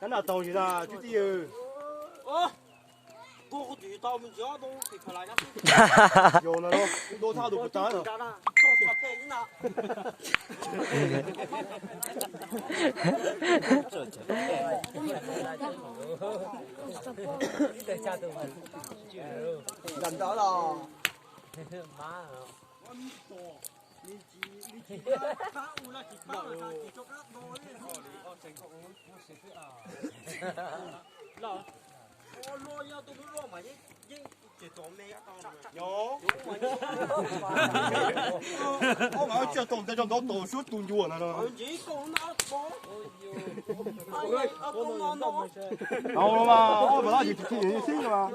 Kab noj tau tsis na, kwv tij. Yog no, do thaj tus puas tag. Nram nrad los. Tsiaj tom ntej tso ntov tom suab tu ncua no. Tau los mas, ob pam laj yus tsis tsis xib mas.